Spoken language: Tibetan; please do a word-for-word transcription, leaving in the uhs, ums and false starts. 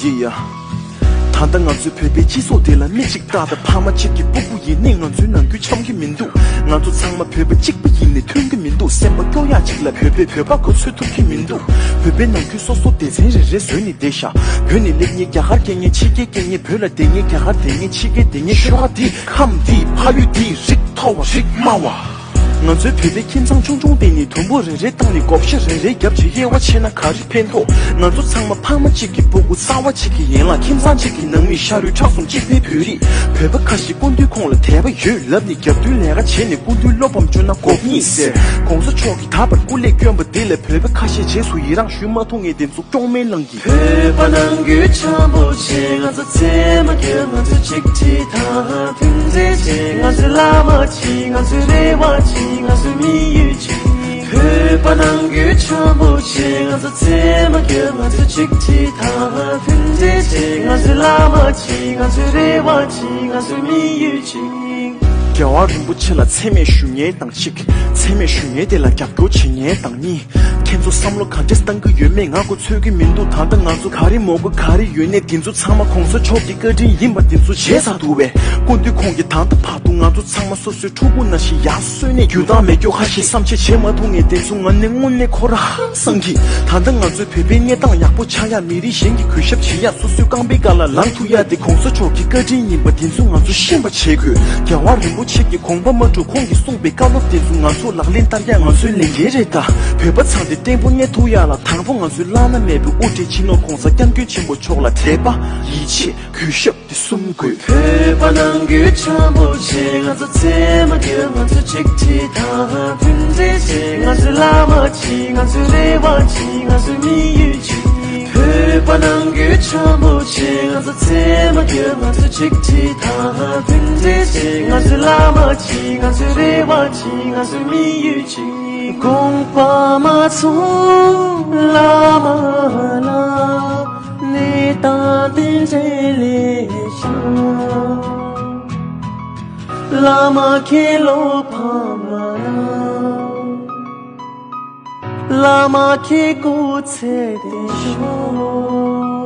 ཡ། ད་ལྟ་ང་ཚོའི་བོད་པའི་སྤྱི་ཚོགས་འདི་ལ་མི་གཅིག་ལྟ་དང་ཕ་མ་གཅིག་གི་སྤུ་གུ་ཡིན་ནའི་ང་ཚོའི་ནང་ཁུལ་འཆམ་གྱི་མི་འདུག་ང་ཚོ་ཚང་མ་བོད་པ་གཅིག་པ་ཡིན་ནའི་མཐུན་གྱི་མི་འདུག་སེམས་པ་སྐྱོ་ཡག་ཅིག་ལ་བོད་པས་བོད་པ་གོ་ཚོད་ཐུབ་ཀྱི་མི་འདུག་བོད་པའི་ནང་ཁུལ་སོ་སོ་སྡེ་ཚན་རེ་རེ་བཟོས་ནས་བསྡད་ཤག་བོད་ནས་སླེབས་མཁན་རྒྱ་གར་སྐྱེ་མཁན་ཕྱི་རྒྱལ་སྐྱེ་མཁན་བོད་ལ་བསྡད་མཁན་རྒྱ་གར་བསྡད་མཁན་ཕྱི་རྒྱལ་བསྡད་མཁན་ཤོག་ཁ་འདི་ཁམས་འདི་ཕ་ཡུལ་འདི་རིགས་མཐོ་བ་རིགས་དམའ་བ། ང་ཚོའི་བོད་པའི་ཁྱིམ་ཚང་ཆུང་ཆུང་དེ་ནི་དུམ་བུ་རེ་རེ་བཏང་ནས་བགོ་བཤའ་རེ་རེ་བརྒྱབ་བྱས་དབྱེ་བ་ཕྱེ་ན་ག་རེ་ཕན་ཐོགས། ང་ཚོ་ཚང་མ་ཕ་མ་གཅིག་གི་སྤུ་གུ་གསར་བ་གཅིག་གི་ཡན་ལག་ཁྱིམ་ཚང་གཅིག་གི་ནང་མི་ཤ་རུས་ཁྲག་གསུམ་གཅིག་པའི་བོད་རིགས། བོད་པ་ཁ་ཤས་སྐུ་མདུན་ཁོང་ལ་དད་པ་ཡོད་ལབ་ནས་རྒྱབ་མདུན་ལས་ཀ་བྱས་ནས་སྐུ་མདུན་བློ་ཕམ་བཅོས་ན་དགོས་ངེས་ཟེར། ༸གོང་ས་མཆོག་གིས་ད་བར་སྐུ་ལས་བསྐྱོན་པ་འདི་ལས་བོད་པ་ཁ་ཤས་རྗེས་སུ་ཡི་རང་ཞུ་མ་ཐུབ་མཁན་དེ་ཚོ་སྐྱོང་མེད་ནང་གི་བོད་པ་ནང་ཁུལ་འཆམ་པོ་བྱེད། ང་ཚོ་རྩེད་མོ་རྒྱག་ང་ཚོ་གཅིག་སྒྲིལ་དང་མཐུན་སྒྲིལ་བྱེད། ང་ཚོའི་བླ་མ་གཅིག་ང་ཚོའི་རེ་བ་གཅིག་ང་ཚོའི་དམིགས་ཡུལ་གཅིག་བོད་པ་ནང་ཁུལ་འཆམ་པོ་བྱེད། ང་ཚོ་རྩེད་མོ་རྒྱག་ང་ཚོ་གཅིག་སྒྲིལ་དང་མཐུན་སྒྲིལ་བྱེད། ང་ཚོའི་བླ་མ་གཅིག་ང་ཚོའི་རེ་བ་གཅིག་ང་ཚོའི་དམིགས་ཡུལ་གཅིག་རྒྱལ་བ་རིན་པོ་ཆེ་ལ་མཚན་སྨད་ཞུ་མཁན་དང་གཅིག་མཚན་སྨད་ཞུ་མཁན་དེ་ལ་རྒྱབ་སྐྱོར་བྱེད་མཁན་དང་གཉིས། ཁྱེད་ཚོ་བསམ་བློ་ག་འདྲས་བཏང་གི་ཡོད་མེད་ང་གོ་ཚོད་ཀྱི་མི་འདུག་ད་ལྟ་ང་ཚོ་ག་རེ་མོས་གུས་ག་རེ་ཡོད་ནས་འདི་ཚོ་ཚང་མ་གོང་ས་མཆོག་གི་བཀའ་དྲིན་ཡིན་པ་འདི་ཚོ་བརྗེད་ཚར་འདུག་བས། སྐུ་མདུན་ཁོང་གིས་ད་ལྟ་བར་དུ་ང་ཚོ་ཚང་མ་སོ་སོའི་ཕྲུ་གུ་ནང་བཞིན་ཡར་གསོས་ནས་རྒྱུ་དང་མེད་རྒྱུ་ཁ་ཤས་བསམ་ཤེས་བྱེད་མ་ཐུབ་ངས་དེ་ཚོ་ང་ནི་དངོས་གནས་ཁོ་ར་ཧང་སང་གི་ད་ལྟ་ང་ཚོའི་བོད་པའི་གནས་སྟངས་ཡག་པོ་ཆགས་ཡ་མི་རིགས་གཞན་གྱི་གུས་ཞབས་བྱེད་ཡ་སོ་སོའི་རྐང་པའི་བཀའ་ལ་ལངས་ཐུབ་ཡ་དེ་གོང་ས་མཆོག་གི་བཀའ་དྲིན་ཡིན་པ་དེ་ཚོ་ང་ཚོ་ཤེས་པ་བྱེད་དགོས། རྒྱལ་བ་རིན་པོ་ཆེ་གི་དགོངས་པ་མ་གྲུབ་ཁོང་གིས་གསུངས་པའི་བཀའ་སློབ་དེ་ཚོ་ང་ཚོ་ལག་ལེན་བསྟར་ཡ་ང་ཚོའི་ལས་འགན་རེད་ད། བོད་པ་ཚང་དེ་བརྟན་པོ་གནས་ཐུབ་ཡ་ལ་དང་པོ་ང་ཚོའི་བླ་ན་མེད་པའི་དབུ་ཁྲིད་སྤྱི་ནོར་གོང་ས་སྐྱབས་མགོན་ཆེན་པོ་མཆོག་ལ་དད་པ་ཡིད་ཆེས་གུས་ཞབས་དེ་གསུམ་དགོས། བོད་པ་ནང་ཁུལ་འཆམ་པོ་བྱེད། ང་ཚོ་རྩེད་མོ་རྒྱག་ང་ཚོ་གཅིག་སྒྲིལ་དང་མཐུན་སྒྲིལ་བྱེད། ང་ཚོའི་བླ་མ་གཅིག་ང་ཚོའི་རེ་བ་གཅིག་ང་ཚོའི་དམིགས་ཡུལ་གཅིག་བོད་པ་ནང་ཁུལ་འཆམ་པོ་བྱེད། ང་ཚོ་རྩེད་མོ་རྒྱག་ང་ཚོ་གཅིག་སྒྲིལ་དང་མཐུན་སྒྲིལ་བྱེད། ང་ཚོའི་བླ་མ་གཅིག་ང་ཚོའི་རེ་བ་གཅིག་ང་ཚོའི་དམིགས་ཡུལ་གཅིག་དགོངས་པ་མ་ཚོམས་བླ་མ་ལ། གནས་དང་རྟེན་འབྲེལ་ལས་བྱུང་། བླ་མ་ཁྱེད་བློ་ཕམ་མ་གནང་། བླ་མ་ཁྱེད་སྐུ་ཚེ་བརྟན་ཤོག